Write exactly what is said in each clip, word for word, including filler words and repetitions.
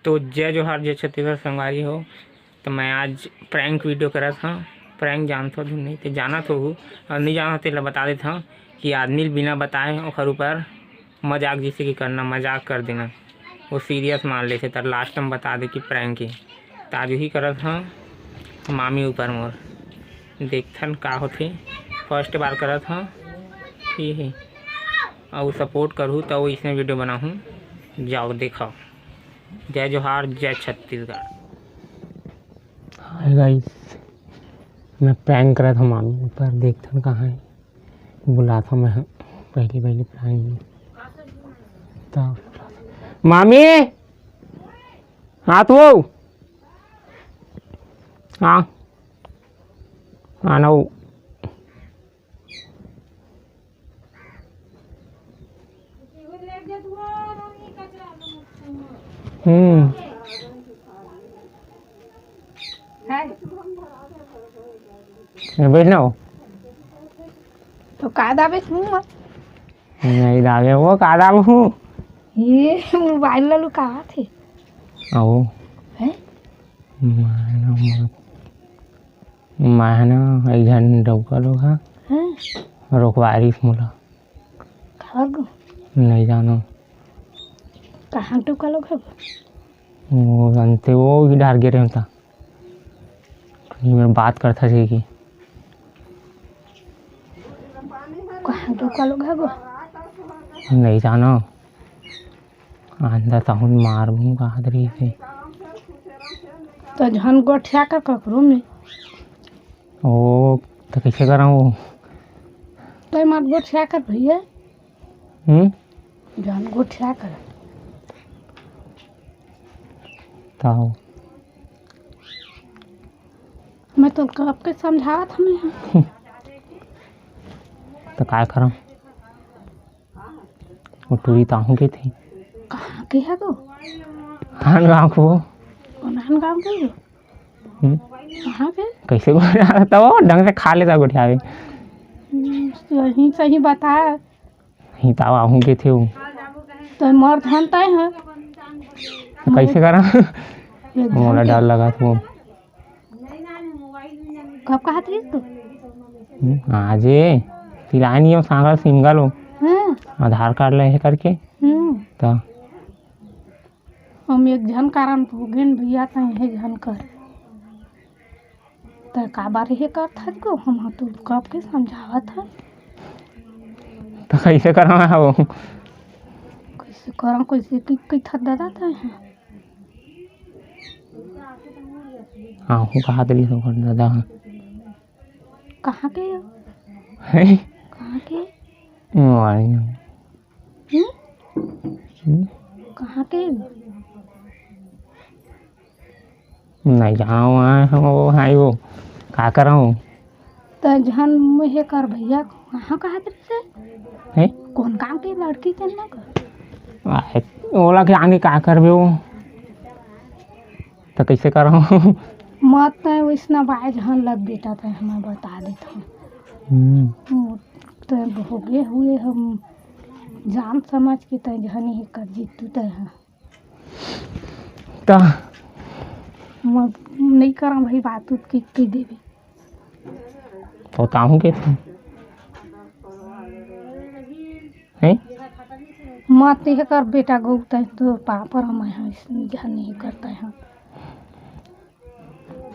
तो जय जोहार, जय छत्तीसगढ़ संगवारी हो। तो मैं आज prank video करत हंव। Prank जानथो धुन नहीं, ते जानत होहू, और नहीं जानत तेला बता देत हंव कि आदमी ल बिना बताए ओखर ऊपर मजाक जैसे कि करना, मजाक कर देना, वो serious मान लेथे, त last में बता दे कि prank हे। त आज वही करत हंव मामी ऊपर मोर, देखथन का होथे। First बार करत हंव, ठीक हे, अउ support करहू त वो इसने video बनाहूँ, जाओ देखो। जय जोहार, जय छत्तीसगढ़। हाय गाइस, मैं prank करत हंव मामी ऊपर, देखथन कहाँ हे, बुलात हंव मैं पहली पहली prank। तब मामी, हाँ तो, हाँ, आना वो। हम्म। है। ये बैठ ना हो। तो का दाबे मुंह में? नहीं दाबे, वो का दाबू? ये मोबाइल ला लुकावत हे। आओ। हैं? मानो मत। मैं ह ना, एक झन डउका लोग ह हाँ। रोकवारिस मोला। काबर गो? नहीं जानो। कहाँ डउका लोग ह? वो जानते, वो भी डहर गे रहे होता। कहीं मैं बात करता जी की। कहाँ डउका लोग ह गो? नहीं जानो। आंधा तहुन मारबो कहत रहिस हे। तो झन गोठिया कर ककरो में। ओ, तो कैसे करा वो? तो मत गोठिया कर भैया। हम्म? झन गोठिया कर। ताओ। मैं तो कब के समझावत हमें। तो काय करा? वो टूरी ताहू के थे। कहाँ के है वो? हन गाँव को। कौन हन गाँव के हो? हम्म? कहाँ के? कैसे बोल रहा था वो? ढंग से खा लेता गोठियावे। हम्म, सही, सही बता। ही ताव आहू के थे वो। तो मर धन तय है। तो कैसे करा? ये मोला जान के डर लगा था वो। कब कहा था तू? हम्म, आजे। तिलाय नहीं हो, सांगल सिंगल हो। हाँ। आधार कार्ड ले हे करके। हम्म। तो हम एक झन कारण भोगेन भैया, तैं हे झन कर। तैं काबर हे करथस गो? हम ह तो कब के समझावत हन। तो कैसे करा मैं वो? कैसे करा, कैसे कि, कि थक दादा तैं ह। हाँ, वो कहा दिली हो कर दादा ह। कहाँ के हो? हैं? कहाँ के? मोबाइल में। हम्म? हम्म? कहाँ के? नहीं जाओ, वहाँ हो, हाय वो, का करा हूँ? त झन मुहे कर भैया, कहाँ कहा तेरे से? हैं? कौन काम के लड़की चलना कर? आए, ओला के आगे का करबे वो? त कैसे करा हूँ? मत तैं वैसना बाय झन लग बेटा, तैं हमें बता देता हूँ। हम्म। वो तैं भोगे हुए हम जान समझ के तैं झन ही कर जीतू तैं ह। त मैं नहीं करा भाई, बात उत की, की देवी। तो ताहू के थे? हैं? मत हे कर बेटा गो, तैं तो पापर हम ह, झन नहीं करता है।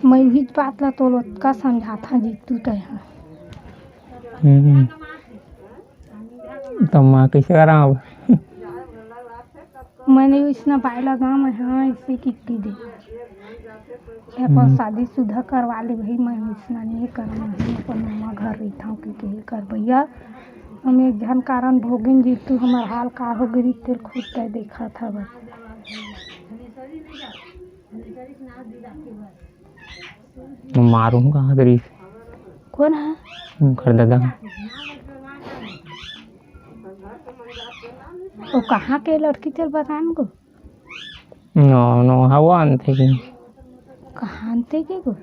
मैं भी बात ला तो लोग का समझाता जीतू तैं ह। हम्म। तो मैं कैसे करा अब? मैंने इसना बाय लगा, मैं हाँ, इसे कितनी दे। अपन हम्म। शादीशुदा करवा ले भाई, मैं इसना नहीं करना है, अपन मम्मा घर रही था कि कही कर भैया। हम एक झन कारण भोगिन जीतू, हमार हाल का हो गई, तेल खुद तय देखा था बस। मारूं कहा दरी। कौन है? उनकर दादा। वो कहाँ के लड़की चल बतान को? नो, नो, हवा आनते की। कहाँ आनते के को?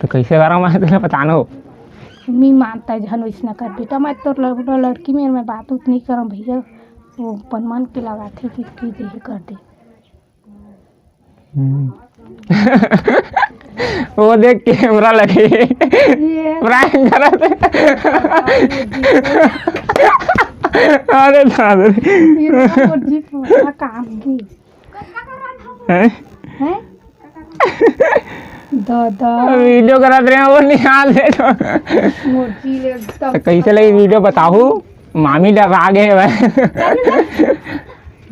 तो कैसे करा मैं तेरे बतानो? मी मानता है झन वैसना कर बेटा, मैं तो लड़-, लड़की मेरे में बात उत नहीं करूँ भैया, वो अपन मन के लगाते कि, कि यही कर दे। हम्म। वो देख, कैमरा लगे, ये प्रैंक करत हे। अरे दादा रे। ये मोर जी पूरा काम की हैं? है। दादा, वीडियो करत रहे, वो नहीं आत हे। मोर जी ले एकदम तो कैसे लगी वीडियो बताहू, मामी डरा गए भाई।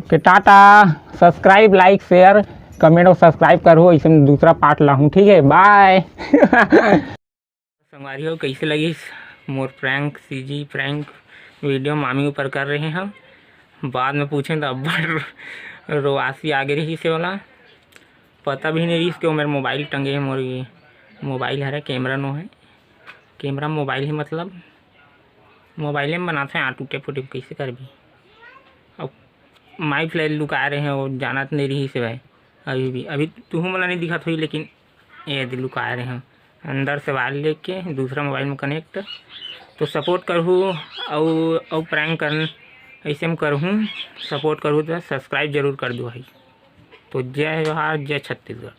कि टाटा, सब्सक्राइब, लाइक, शेयर, कमेंट और सब्सक्राइब करो, ऐसे में दूसरा पार्ट लाहूँ, ठीक है, बाय। संगवारी हो, कैसे लगी मोर प्रैंक, सीजी प्रैंक वीडियो मामी ऊपर कर रहे हैं हम। बाद में पूछें तो अब्बड़ रोआसी आगे रही से वाला, पता भी नहीं रही कि वो मेरे मोबाइल टंगे है, मोर ये मोबाइल हरे, कैमरा नो है, कैमरा मोबाइल है, मतलब मोबाइले में बनाते हैं, आ टूटे फूटे कैसे करबी। अब माई फ्लैश लुकाए रहे हैं, वो जानत नहीं रही से भाई। अभी भी, अभी तुहू मला नहीं दिखत होई, लेकिन ये दे लुकाए रहे हैं अंदर से वायर लेके दूसरा मोबाइल में कनेक्ट। तो सपोर्ट करहू, अउ अउ प्रैंक करन ऐसे में करहूँ, सपोर्ट करहू तो सब्सक्राइब जरूर कर दो भाई। तो जय जोहार, जय छत्तीसगढ़।